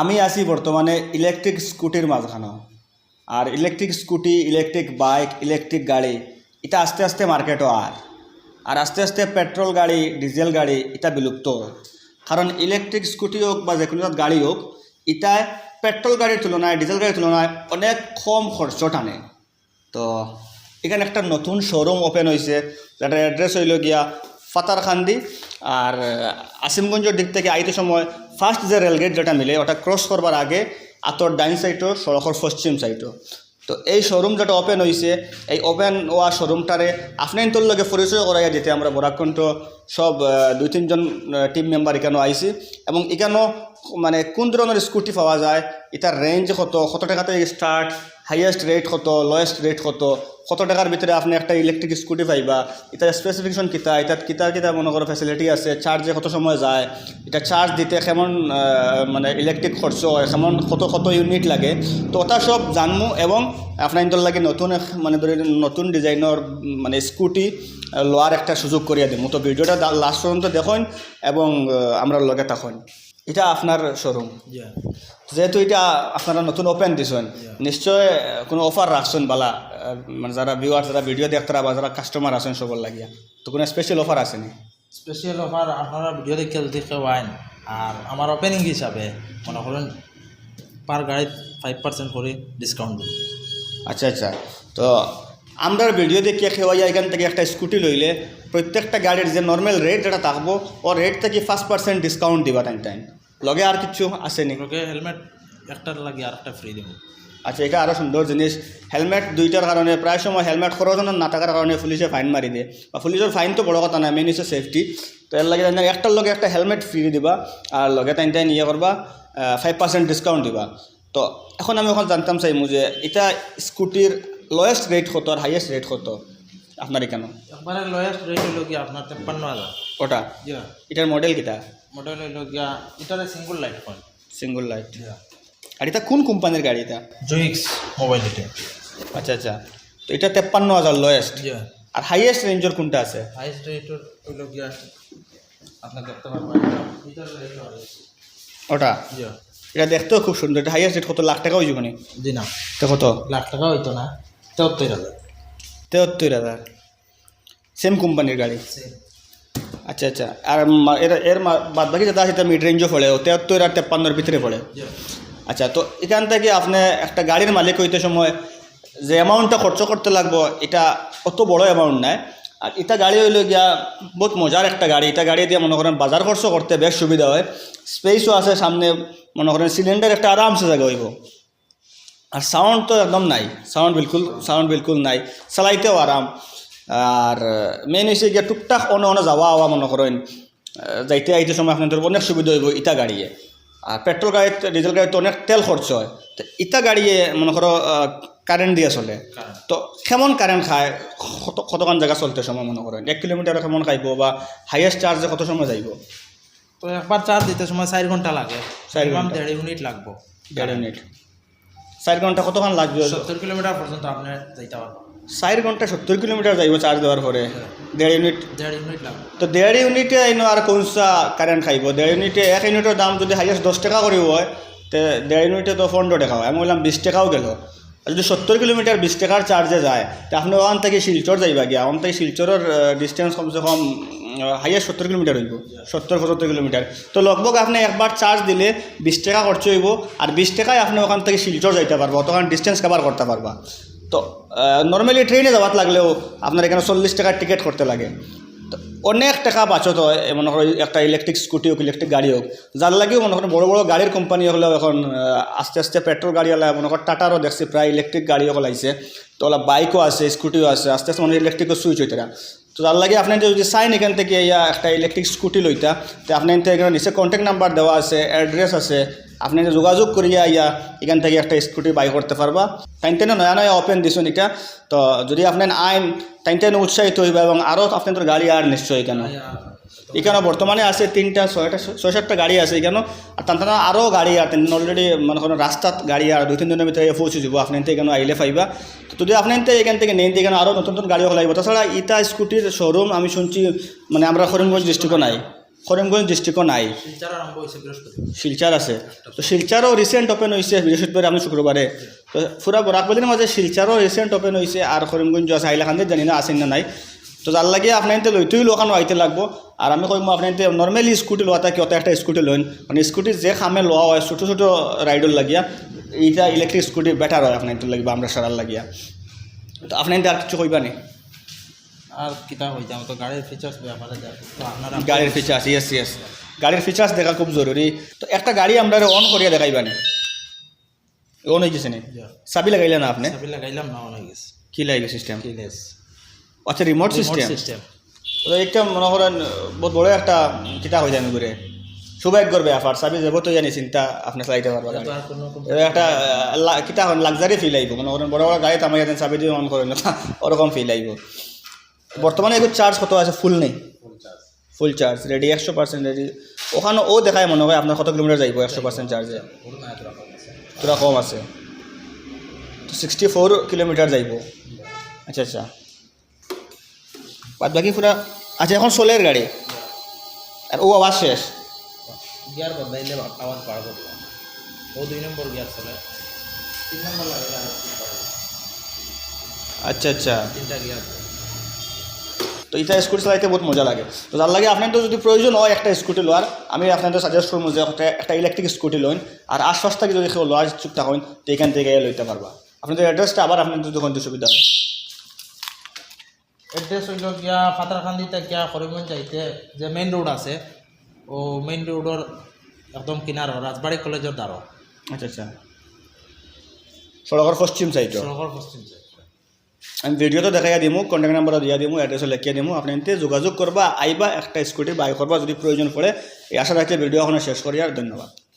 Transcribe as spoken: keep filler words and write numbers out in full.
আমি আছি বর্তমানে ইলেকট্রিক স্কুটির মাঝখানো। আর electric scooty, electric bike, electric গাড়ি, ইটা আস্তে আস্তে মার্কেটো আর আর আস্তে আস্তে পেট্রোল গাড়ি, ডিজেল গাড়ি ইটা বিলুপ্ত অয়। কারণ ইলেকট্রিক স্কুটি হোক বা যে কোনো জাত গাড়ি হোক, ইটায় পেট্রোল গাড়ির তুলনায়, ডিজেল গাড়ির তুলনায় অনেক কম খরচ টানে। তো এখানে একটা নতুন শোরুম ওপেন হয়েছে, যেটার অ্যাড্রেস হইল গিয়া ফাতারকান্দি। আর আহ, আসিমগঞ্জের দিক থেকে আইতে সময় ফার্স্ট যে রেলগেট যেটা মিলে, ওটা ক্রস করবার আগে আতর ডাইন সাইডও, সড়কর পশ্চিম সাইডও। তো এই শোরুম যেটা ওপেন হয়েছে, এই ওপেন হওয়া শোরুমটারে আপনাইন্তর লগে পরিচয় করাইয়া দিতে আমরা বরাক কণ্ঠ সব আহ, দুই তিনজন টিম মেম্বার এখানে আইছি। এবং এখানেও মানে কোন ধরনের স্কুটি পাওয়া যায়, এটার রেঞ্জ কত, কত টাকা থেকে স্টার্ট, হাইয়েস্ট রেট কত, লোয়েস্ট রেট কত, কত টাকার ভিতরে আপনি একটা ইলেকট্রিক স্কুটি পাইবা, এটার স্পেসিফিকেশন কিতা, এটাত কিতা কিতা মনে করো ফ্যাসিলিটি আছে, চার্জে কত সময় যায়, এটা চার্জ দিতে কেমন আহ, মানে ইলেকট্রিক খরচ হয়, কেমন কত কত ইউনিট লাগে। তো ওটা সব জানমু এবং আপনাইন্তর লাগি নতুন এক মানে ধরে নতুন ডিজাইনর মানে স্কুটি আহ, লওয়ার একটা সুযোগ করিয়া দিমু। তো ভিডিওটা লাস্ট পর্যন্ত দেখইন এবং আহ, আমরার লগে থাকইন। এটা আপনার শোরুম, যেহেতু এটা আপনারা নতুন ওপেন দিছেন, নিশ্চয় আহ, কোনো অফার রাখছেন বালা, আহ, মানে যারা ভিউয়ার, যারা ভিডিও দেখতারা বা যারা কাস্টমার আছেন সবার লাগিয়া, তো কোনো স্পেশাল অফার আছে নি? স্পেশাল অফার আপনারা ভিডিও দেখে যদি কেউ আইন, আর আমার ওপেনিং হিসাবে মনে করেন পার গাড়ি ফাইভ পার্সেন্ট করে ডিসকাউন্ট দিন। আচ্ছা আচ্ছা, তো আমরার ভিডিও দেখিয়া কেউ আইয়া এখান থেকে একটা স্কুটি লইলে প্রত্যেকটা গাড়ির যে নর্মাল রেট যেটা থাকবো, ও রেট থেকে পাঁচ পার্সেন্ট ডিসকাউন্ট দিবা টাইম টাইম। লগে আর কিছু আছে নি? লগে হেলমেট একটার লাগি আর একটা ফ্রি দিব। আচ্ছা, এটা আরও সুন্দর জিনিস। হেলমেট দুইটার কারণে, প্রায় সময় হেলমেট খরচ না থাকার কারণে পুলিশে ফাইন মারি দেয়, বা পুলিশের ফাইন তো বড় কথা না, মেইন হচ্ছে সেফটি। তো এর লাগে তাইন একটার লগে একটা হেলমেট ফ্রি দিবা, আর লগে তাইন তাইন ইয়ে করবা, ফাইভ পার্সেন্ট ডিসকাউন্ট দিবা। তো এখন আমি ওখানে জানতাম চাইমু যে এটা স্কুটির লোয়েস্ট রেট কত আর হাইয়েস্ট রেট কত আপনার এখানে? একবারে লোয়েস্ট রেট হইল কি আপনার তেপ্পান্ন হাজার। ওটা? জি। এটার মডেল কিতা? মডেল হইল গিয়া, এটারে সিঙ্গল লাইট কয়। Single light. জি। আর এটা কোন কোম্পানির গাড়ি এটা? জুইক্স মোবাইল এটা। আচ্ছা আচ্ছা, তো এটা তেপ্পান্ন হাজার লোয়েস্ট। জি। আর হাইয়েস্ট রেঞ্জের কোনটা আছে? হাইয়েস্ট রেঞ্জের হইল গিয়া, আপনার দেখতে পারবেন, এটা হইল গিয়া ওটা? জি। এটা দেখতেও খুব সুন্দর। এটা হাইয়েস্ট রেট কত, লাখ টাকা হইব নি? জি না। তো কত? লাখ টাকা হইতো না, তেহত্তর হাজার। তেহত্তর হাজার। সেম কোম্পানির গাড়ি। সেম। আচ্ছা আচ্ছা। আর মা-, এর, এর মা-, বাদ বাকি যেটা আছে, এটা মিড রেঞ্জও পড়ে, ও তেহত্তর আর তেপ্পান্নর ভিতরে পড়ে। জি। আচ্ছা, তো এখান থেকে আপনি একটা গাড়ির মালিক হইতে সময় যে অ্যামাউন্টটা খরচ করতে লাগবো, এটা অত বড় অ্যামাউন্ট নাই। আর এটা গাড়ি হইল গিয়া বহুত মজার একটা গাড়ি। এটা গাড়ি দিয়ে মনে করেন বাজার খরচ করতে বেশ সুবিধা হয়, স্পেসও আছে সামনে, মনে করেন সিলিন্ডার একটা আরামসে জায়গা হইব। আর সাউন্ড তো একদম নাই, সাউন্ড বিলকুল, সাউন্ড বিলকুল নাই, চালাইতেও আরাম। আর মেইন হইছে গিয়া টুকটাক অনে অনে যাওয়া আওয়া মনে করেন, আহ, যাইতে আইতে সময় আপনার অনেক সুবিধা হইব ইটা গাড়িয়ে। আর পেট্রোল গাড়িত, ডিজেল গাড়িত অনেক তেল খরচ হয়, তো ইটা গাড়িয়ে মনে করো কারেন্ট দিয়ে চলে। কারেন্ট। তো কেমন কারেন্ট খায়, কত, কতক্ষণ জায়গা চলতে সময় মনে করেন এক কিলোমিটার কেমন খাইব বা হাইয়েস্ট চার্জে কত সময় যাইব? তো একবার চার্জ দিতে সময় চার ঘন্টা লাগে। চার মিনিমাম ঘন্টা। দেড় ইউনিট লাগবো। দেড় ইউনিট। চার ঘন্টা কতক্ষণ লাগবে? সত্তর কিলোমিটার পর্যন্ত আপনি যাইতে পারবেন। চার ঘন্টা সত্তর কিলোমিটার যাইব চার্জ দেওয়ার পরে। হ্যাঁ। দেড় ইউনিট। দেড় ইউনিট লাগবে। তো দেড় ইউনিটে আইনো আর কোনসা কারেন্ট খাইব? দেড় ইউনিটে, এক ইউনিটের দাম যদি হাইয়েস্ট দশ টাকা করিও হয়, তে দেড় ইউনিটে তো পনেরো টাকা হয়। আমি বললাম বিশ টাকাও গেল। আর যদি সত্তর কিলোমিটার বিশ টাকার চার্জে যায়, তে আপনি ওখান থেকে শিলচর যাইবা গিয়া, ওখান থেকে শিলচরের, আহ, ডিস্টেন্স কমসে কম, উম, হাইয়েস্ট সত্তর কিলোমিটার হইব, সত্তর পঁচাত্তর কিলোমিটার। তো লগভগ আপনি একবার চার্জ দিলে বিশ টাকা খরচ হইব, আর বিশ টাকায় আপনি ওখান থেকে শিলচর যাইতে পারবা, অতখান ডিস্টেন্স কভার করতে পারবা। তো, আহ, নর্মালি ট্রেনে যাওয়াত লাগলেও আপনার এখানে চল্লিশ টাকার টিকিট করতে লাগে। তো অনেক টাকা বাচত হয়, এ মনে করো একটা ইলেকট্রিক স্কুটি হোক, ইলেকট্রিক গাড়ি হোক, যার লাগিও মনে করো বড় বড় গাড়ির কোম্পানি হলেও এখন, আহ, আস্তে আস্তে পেট্রোল গাড়ি হলে মনে করো টাটারও দেখছি প্রায় ইলেকট্রিক গাড়ি হকল আইছে, তো ওলা বাইকও আছে, স্কুটিও আছে, আস্তে আস্তে মানে ইলেকট্রিকও সুইচ হইতে না। তো যার লাগে আপনি যদি চাইন এখান থেকে ইয়া একটা ইলেকট্রিক স্কুটি লইতা, তো আপনি এখান থেকে নিচে কন্ট্যাক্ট নাম্বার দেওয়া আছে, অ্যাড্রেস আছে, আপনি যোগাযোগ করিয়া ইয়া এখান থেকে একটা স্কুটি বাই করতে পারবা। তাইন তেনে নয়া নয়া ওপেন দিছুন এটা, তো যদি আপনি আইন তাইন তেনে উৎসাহিত হইবা এবং আরও আপনার গাড়ি আর নিশ্চয়ই কেন। এখানে বর্তমানে আছে তিনটা, ছয়টা, ছয় সাতটা গাড়ি আছে এখানে। আর তান তান আরও গাড়ি আর তান অলরেডি মনে করেন রাস্তাত গাড়ি আর দুই তিন দিনের ভিতরে পৌঁছে যাবো। আপনি এনতে এখানে আইলে পাইবা। তো যদি আপনি এনতে এখান থেকে নেন, তো এখানে আরও নতুন নতুন গাড়ি হকল আইব। তাছাড়া ইটা স্কুটির শোরুম আমি শুনছি মানে আমরা করিমগঞ্জ ডিস্ট্রিক্টও নাই। করিমগঞ্জ ডিস্ট্রিক্টও নাই। শিলচর আরম্ভ হয়েছে বৃহস্পতিবার। শিলচর আছে। তো শিলচরও রিসেন্ট ওপেন হয়েছে বৃহস্পতিবার, আমি শুক্রবারে। তো পুরা বরাক ভ্যালির মাঝে শিলচরও রিসেন্ট ওপেন হয়েছে, আর করিমগঞ্জ আছে, হাইলাকান্দিত জানি না আছে না নাই। তো যার লাগিয়া আপনাইনতে লইতেই লোকানো আইতে লাগবো। আর আমি কইমু আপনাইনতে নর্মালি স্কুটি লওয়া থাকি অত একটা স্কুটি লইন, মানে স্কুটি যে কামে লওয়া হয় ছোটো ছোটো রাইডর লাগিয়া, এইটা ইলেকট্রিক স্কুটি বেটার হয় আপনাইনতে লাগি বা আমরা সারার লাগিয়া। তো আপনাইনতে আর কিছু কইবা নি? আর কিতা কইতাম, তো গাড়ির ফিচার্স ব্যাপারে যা, তো আপনারা গাড়ির ফিচার্স, ইয়েস, ইয়েস, গাড়ির ফিচার্স দেখা খুব জরুরি। তো একটা গাড়ি আমরা অন করিয়া দেখাইবা নি? অন হয়ে গেছে নি? জি। চাবি লাগাইলা না আপনি? চাবি লাগাইলাম না, অন হয়ে গেছে। কি লাগে সিস্টেম? কিলেস। আচ্ছা, রিমোট রিমোট সিস্টেম। সিস্টেম। তো একটা মনে করেন বহুত বড় একটা কিতা হয়ে যাবে ঘুরে, সৌভাগ্যর ব্যাপার। চাবি যাবো তো জানি চিন্তা আপনি চালাইতে পারবা এটা তো গাড়ি। আর কোনো কোনো এটা একটা আহ, লা- কিতা হয়, লাক্সারি ফিল আইব। মনে করেন বড় বড় গাড়ি থামাইয়া দেন, চাবি দিয়ে অন করেন না, ওরকম ফিল আইব। বর্তমানে এখন চার্জ কত আছে? ফুল নেই? Full charge. Full charge, ready, একশো পার্সেন্ট রেডি। ওখানে ও দেখায় মনে হয় আপনার কত কিলোমিটার যাইব একশো পার্সেন্ট চার্জে? ফুল না, এত রকম আছে। তোরা কম আছে, তো সিক্সটি ফোর কিলোমিটার যাইব। আচ্ছা, আচ্ছা। বাদ বাকি পুরা, আচ্ছা, এখন চলের গাড়ি, আর ও আবার শেষ। গিয়ার বদলাইলে আবার পারবো। ও দুই নম্বর গিয়ার চলে, তিন নম্বর লাগে আর কি পারবো। আচ্ছা, আচ্ছা। তিনটা গিয়ার। তো এটা স্কুটি চালাইতে বহুত মজা লাগে। তো যার লাগে আপনার তো যদি প্রয়োজন হয় একটা স্কুটি লওয়ার, আমি আপনাদের সাজেস্ট করবো যে একটা একটা ইলেকট্রিক স্কুটি লইন। আর আশপাশ থেকে যদি কেউ লওয়ার ইচ্ছুক থাকেন, তো এখান থেকে লইতে পারবা। আপনাদের অ্যাড্রেসটা আবার আপনাদের দোকান সুবিধা হয়। অ্যাড্রেস হইল গিয়া পাথারকান্দি থেকে গিয়া করিমগঞ্জ যাইতে যে মেইন রোড আছে, ও মেইন রোডর একদম কিনারো, রাজবাড়ি কলেজের দ্বারো। আচ্ছা, আচ্ছা। সড়কর পশ্চিম সাইডে। সড়কর পশ্চিম সাইডে। আমি ভিডিওতে দেখাইয়া দিমু, কন্ট্যাক্ট নাম্বারও দিয়া দিমু, অ্যাড্রেসও লেখিয়া দিমু। আপনি এনতে যোগাযোগ করবা, আইবা, একটা স্কুটি বাই করবা যদি প্রয়োজন পড়ে। এই আশা রাখতে ভিডিও এখনো শেষ করি, আর ধন্যবাদ।